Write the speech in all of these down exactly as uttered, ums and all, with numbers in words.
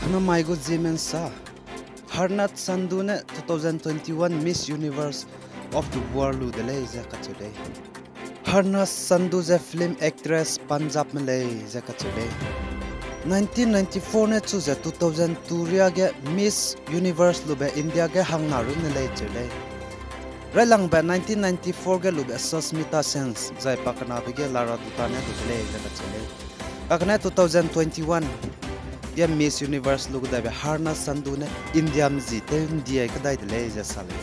Namai gu ziemme nsa, Harnaaz Sandhu ne two thousand twenty-one Miss Universe of the World lu de lei ze kacheu lei. Harnaaz Sandhu ze film actress Punjabme lei ze kacheu lei. Nineteen ninety-four ne chu ze two thousand two riage Miss Universe lube India ge hangna runne lei cheu lei. Railangbe nineteen ninety-four ge lube Susmita Sen zai pakenabe ge Lara Dutta ne lu de lei ze kacheu lei. Kakane two thousand twenty-one ge Miss Universe lu kedaibe Harnaaz Sandhu ne India mzi tew ndiai kedai de lei ze sa lei.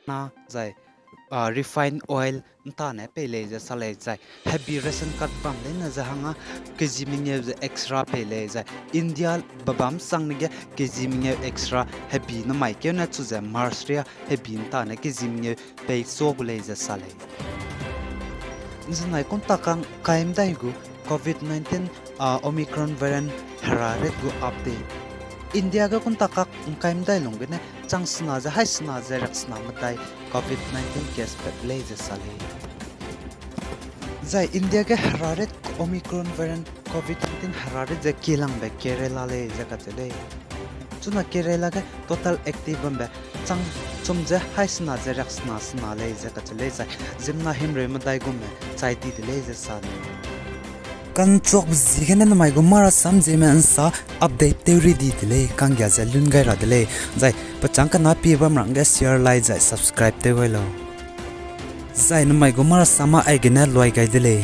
Na zai, ah, refined oil ntane pei lei ze sa lei zai. Hebi ration card bam leine ze hangge kezi mengeu ze extra pei lei zai. India bebam sangne ge kezi mengeu extra hebi namai keu ne chu ze March ria hebi ntane kezi mengeu pei sa gu lei ze sa lei. Nzenai kunta kak ngkai medai gu covid nineteen, ah, Omicron variant hera ret gu update. India ge kunta kak ngkai medai lung gene chang sena ze hai sena ze riak sena medai covid nineteen case pat lei ze sa lei. Zai India ge hera ret Omicron variant covid nineteen hera ret ze kielangbe Kerala lei ze kacheu lei. Chuna Kerala ge total active bambe chang chum ze hai sena ze riak sena sena lei ze kacheu lei zai ziemmena himreu medai gume chai di de lei ze sa lei. Ka'nchuakbe ziegene namai gu marasam ziemme nsa update tew ri di de lei, kanggia ze lun gai ra de lei. Zai pechâng kena pie bam rangge share, like zai subscribe tew gai lau. Zai namai gu marasam aigene luai gai de lei.